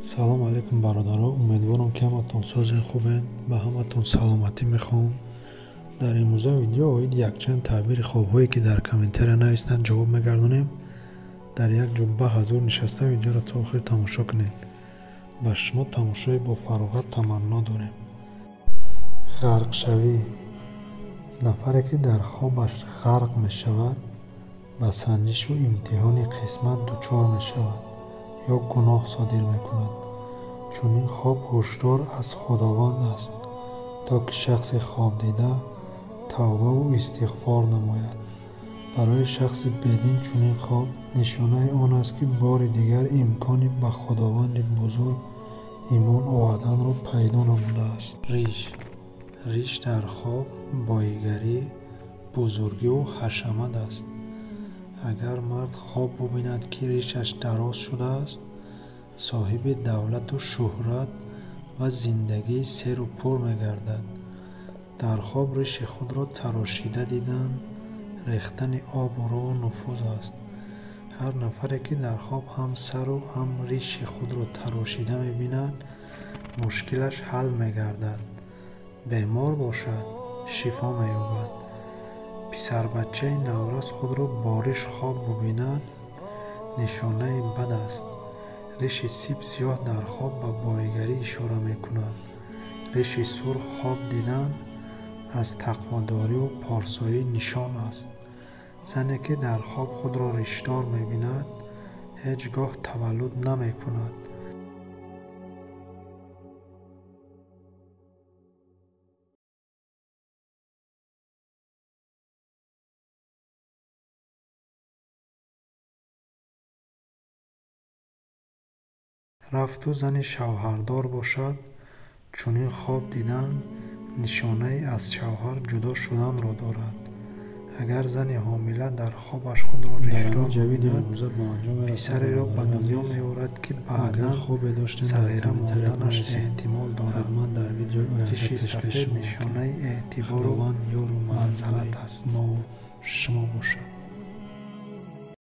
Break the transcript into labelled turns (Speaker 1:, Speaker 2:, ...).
Speaker 1: Салом алейкум, бародаро. Умедворам, ки ҳаматон сози хубен. Ба ҳаматон саломатӣ мехоҳам. Дар имрӯза видео оиди якчанд таъбири хобҳое, ки дар комментария навистанд, ҷавоб мегардонем. Дар як ҷо ба ҳазур нишаста видеоро то охир тамошо кунед. Ба шумо тамошои бо фароғат таманно дорем. Ғарқшавӣ. Нафаре, ки дар хобаш ғарқ мешавад, ба санҷишу имтиҳони қисмат дучор мешавад ё гуноҳ содир мекунад. Чунин хоб ҳушдор аз Худованд аст, то ки шахси хобдида тавбаву истиғфор намояд. Барои шахси бедин чунин хоб нишонаи он аст, ки бори дигар имкони ба Худованди бузург имон оварданро пайдо намудааст. Риш. Риш дар хоб боигарӣ, бузургиву ҳашамат аст. Агар мард хоб бубинад, ки ришаш дароз шудааст, соҳиби давлату шӯҳрат ва зиндагии серу пур мегардад. Дар хоб риши худро тарошида дидан рехтани обрӯву нуфуз аст. Ҳар нафаре, ки дар хоб ҳам сару ҳам риши худро тарошида мебинад, мушкилаш ҳал мегардад. Бемор бошад, шифо меёбад. Писарбачаи наврас худро бо риш хоб бубинад, нишонаи бад аст. Риши сип сиёҳ дар хоб ба боигарӣ ишора мекунад. Риши сурх хоб дидан аз тақводорию порсоӣ нишон аст. Зане, ки дар хоб худро ришдор мебинад, ҳеҷ гоҳ таваллуд намекунад. Рафту зани шавҳардор бошад, чунин хоб дидан нишонаи аз шавҳар ҷудо шуданро дорад. Агар зани ҳомила дар хобаш худро
Speaker 2: Дар
Speaker 1: ришдор
Speaker 2: ҳамин ҷо видеои
Speaker 1: бубинад,
Speaker 2: имрӯза ба анҷом мерасад,
Speaker 1: писареро ба
Speaker 2: бародарони
Speaker 1: дунё
Speaker 2: азиз.
Speaker 1: меорад, ки
Speaker 2: Агар
Speaker 1: баъдан
Speaker 2: хобе доштем, дар
Speaker 1: сағира
Speaker 2: комментария
Speaker 1: монданаш
Speaker 2: бинависед.
Speaker 1: эҳтимол дорад.
Speaker 2: Ҳатман дар видеои оянда
Speaker 1: Риши
Speaker 2: пешкаши
Speaker 1: сафед
Speaker 2: шумо мекунем.
Speaker 1: нишонаи эътибору
Speaker 2: Худованд ёру
Speaker 1: манзалат
Speaker 2: мададгори
Speaker 1: аст.
Speaker 2: мову шумо бошад.